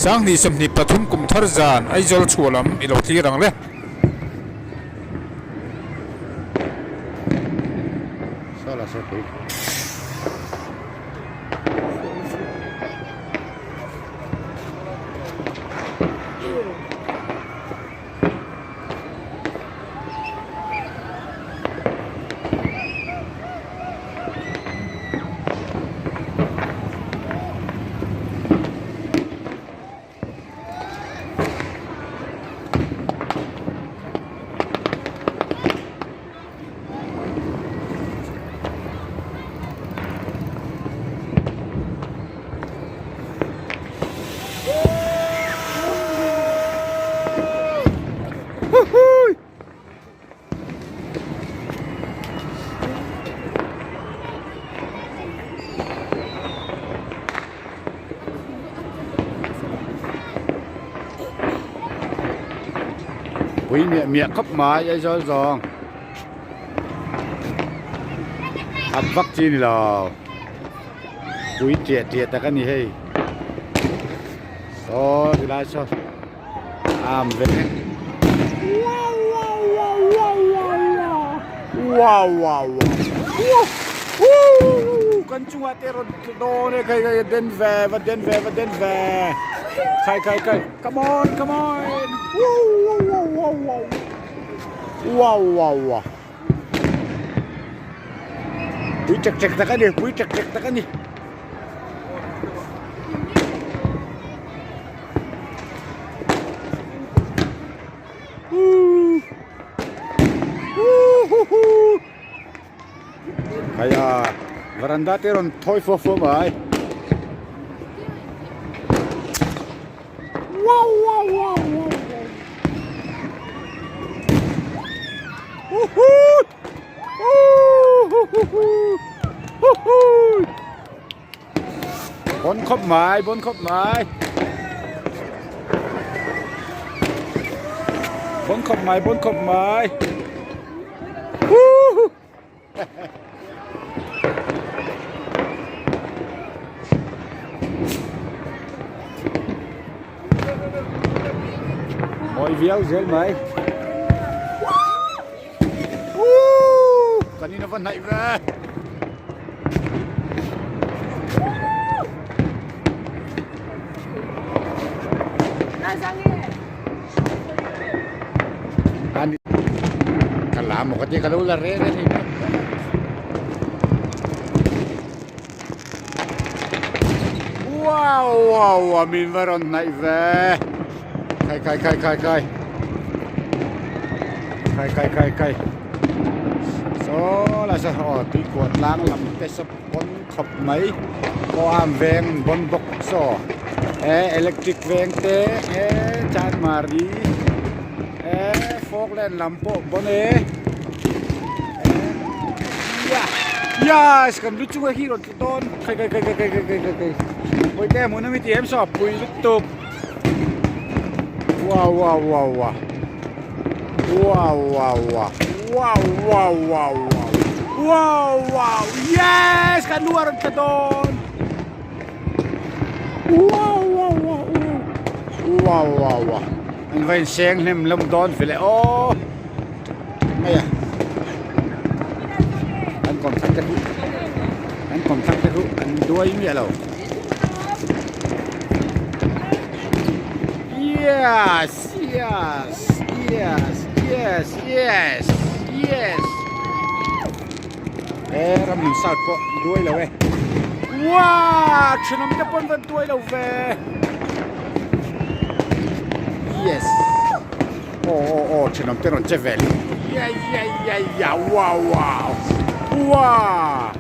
Sanghnih 23 kum thar zan Aizawl chhuah lam i lo thlir ang le. Pui miah miah khawp mai Aizawl zawng ap vak chi ni lo pui tiah tiah tak a ni hei saw ti lai saw am ve wow wow wow kan chungah te rawn tlu dawn e khai khai den ve va den ve va den ve khai khai khai come on come on wow wow wow wow wow wow wow pui ṭek ṭek tak a ni pui ṭek ṭek tak a ni. Khaia varanda te rawn thawi fua fua mai. Wow wow wow wow. Woohoo! Woohoo! Woohoo! Bon khawp mai, bon khawp mai. Bon khawp mai, bon khawp mai. Woohoo! Mawi viau zel mai. Woo! Kan in a va hnaih ve. Ani ka la maw ka ti ka lo la re re ni. Wow wow wow min va rawn hnaih ve. Khai khai khai khai khai. Khai khai khai khai. Saw lai saw aw tui kuah tlang lam te saw pawn khawp mai. Pawh am veng bawn bawk saw e electric veng te e chanmari e falkland lam pawh bawn e. Yes kan lu chunga hi rawn tlu dawn khai khai khai khai khai khai khai khai pawite hmun ami tih em saw pui lutuk wow wow wow wow wow wow wow wow wow wow wow wow wow yes kan lu a rawn tla dawn wow wow wow wow wow wow an va inseng hnem hlawm dawn ve le aw. Mai a an kawm thak te khu an kawm thak te khu an duai miah lo yes yes yes yes yes yes he ram hmun south pawh duai lo e wow thenawm te pawn van duai lo ve yes. Aw aw aw thenawm te rawn che vel ya ya ya ya wow wow wow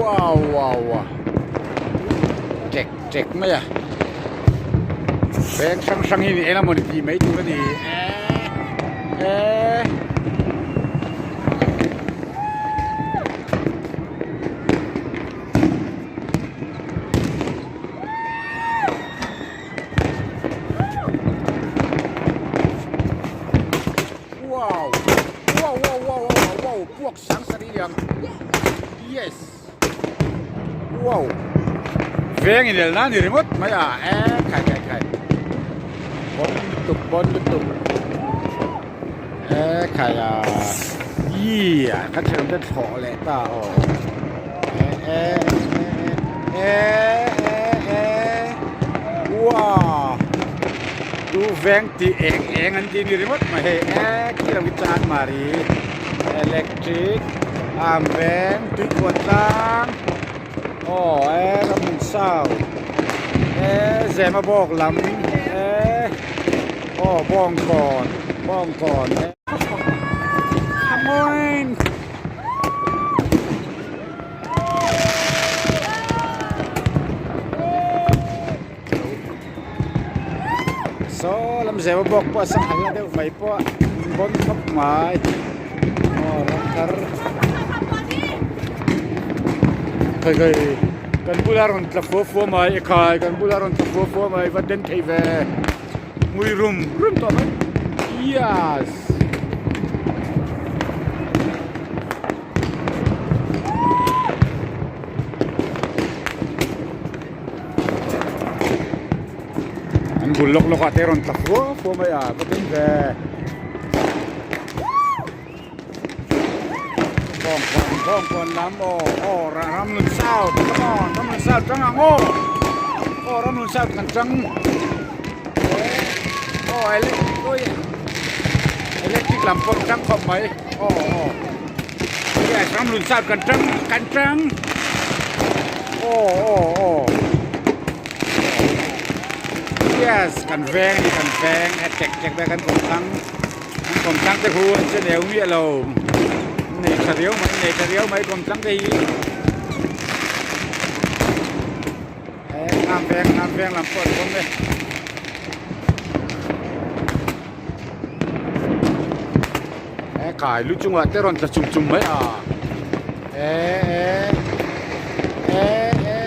wow wow wow tek tek mai a veng hrang hrang hi ni eng emawni tih mai tur a ni e e. Wow wow wow wow wow wow puak sang sari liang Yes! Wow! Veng inel na ni ringawt mai a e khai khai khai bon lutuk bon lutuk e khai a yeah ka thiam te thlawh leh ta aw e e e e e wow tu veng tih eng eng an ti ni ringawt mai hei e khi lo hi chan mari electric am veng tuikhuah tlang aw e ramhmun sau e zema bawk lam e aw bawngkawn bawngkawn e come on Saw lam zeu bawk pawh sanghal la deuh mai pawh an bawn khawp mai aw ram thar khai khai kan bula rawn tla fua fua mai e khai kan bula rawn tla fua fua mai va den thei ve ngui rum rum tawh mai yes. An bul lawk lawk ah te rawn tla fua fua mai a va ding ve bawng kawn bawng kawn lam aw aw ramlun south come on ramlun south tang ang aw aw ramlun south kan tang aw electric lam pawh tang khawp mai aw aw. Yes, ramlun south kan tang kan tang aw aw aw yes kan veng ni kan veng a tek tek ve kan kawm thlang kan kawm thlang te khu an che neu miah lo nei tha riau mai nei tha riau mai kawm thlang te hi e ngam veng ngam veng lam pawh an awm e. He kai lu chungah te rawn tla chum chum mai a e e e e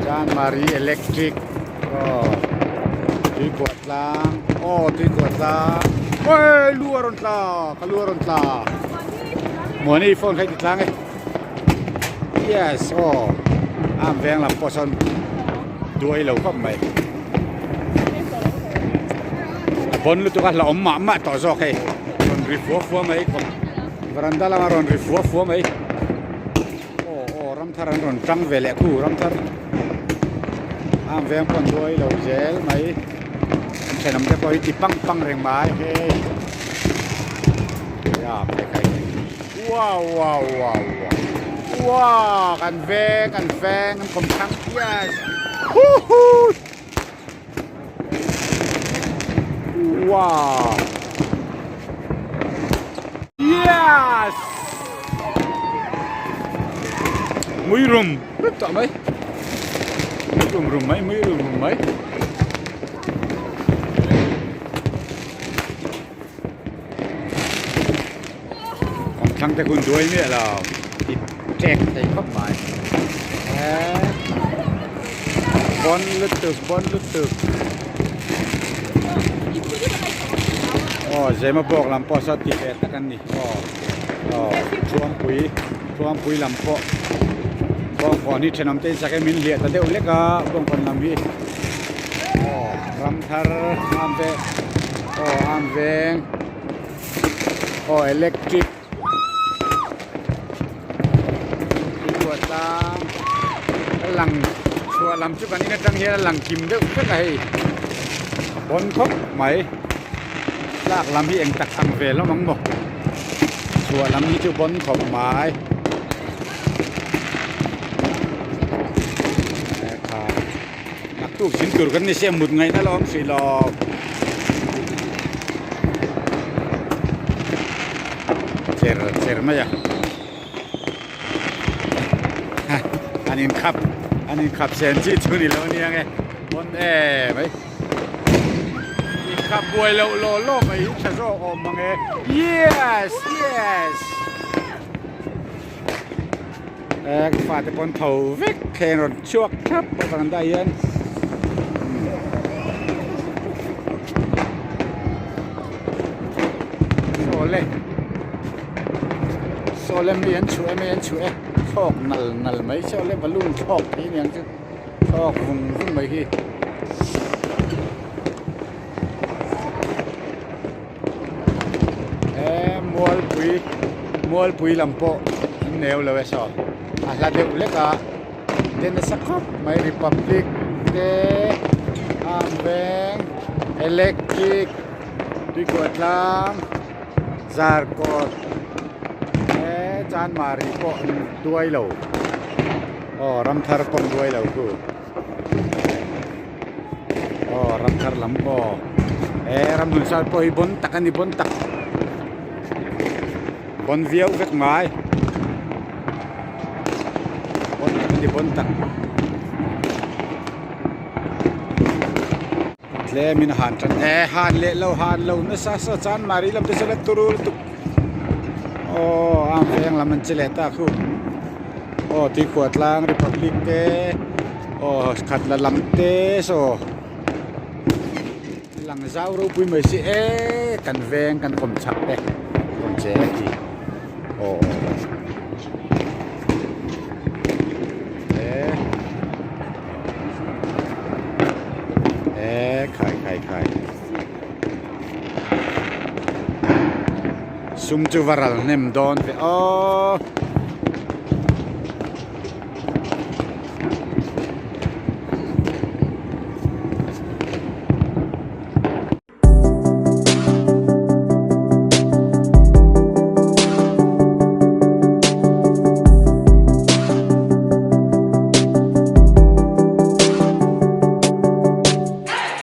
Chanmari electric aw tuikhuah tlang aw tuikhuah tlang awi lu a rawn tla ka lu a rawn tla Muani phone kha i ti tlang e yes aw am veng lam pawh sawn. Duai lo khawp mai. A bawn lutuk a hlauhawm mah mah tawh zawk hei. Rawn ri fua fua mai kawm veranda lama rawn ri fua fua mai. Aw aw ramthar an rawn tang ve leh khu ramthar. Am veng pawh an duai lo zel mai. An thenawm te pawh hi ti pang pang reng mai hei. Ya khai khai. Wow wow wow wow wow kan veng kan veng kan kawm thlang yes huhu wow yes mui rum rum tawh mai mui rum rum mai mui rum rum mai. Kawngthlang te hun duai miah lo i ṭek thei khawp mai eee bawn lutuk bawn lutuk aw zema bawk lam pawh saw ti ve tak an ni aw aw chhuangpui chhuangpui lam pawh bawngkawn hi thenawm te in sak e min hliah ta deuh lek a bawngkawn lam hi aw ramthar am ve aw am veng. Aw electric tuikhuah tlang a lang chhuah lam chu kan in atang hian a lang kim deuh vek a hei a bawn khawp mai tlak lam hi eng tak ang ve hlawm ang maw chhuah lam hi chu bawn khawp mai Naktuk zin tur kan ni sia mut ngaihna la awm hrih lo. Cher cher mai a. Ha an in khap an in khap sen chi chu ni lo ania nge pawn e mai. In khap buai loh law law mai hi tha zawk awm mang e. Yes yes. Eh ka fate pawn tho vek thleng rawn chhuak thlap a varanda ah hian umm. Awle saw le mi an chhuah e mi an chhuah e thlawk nal nal mai saw le balloon thlawk thei aniang chu thlawk vung vung mai hi. He mualpui mualpui lam pawh an neu lo e saw a hla deuh hlek a den nasa khawp mai republic te arm veng electric tuikhuah tlang zarkawt he chanmari pawh an duai lo aw ramthar pawh an duai lo khu. Aw ram thar lam aw he ram hmun sar pawh hi bawn tak a ni bawn tak bawn viau vek mai bawn tak a ni bawn tak tlem in a han tan e han leh lo han lo nasa sa chuan mahni lam te chuan a turu lutuk aw a veng lam an che leh ta khu aw tuikhuah tlang republic te aw khat la lam te saw lang zau ropui mai si e kan veng kan kawm chak te rawn che a ti aw e e khai khai khai. Sum chu va ral hnem dawn ve aw.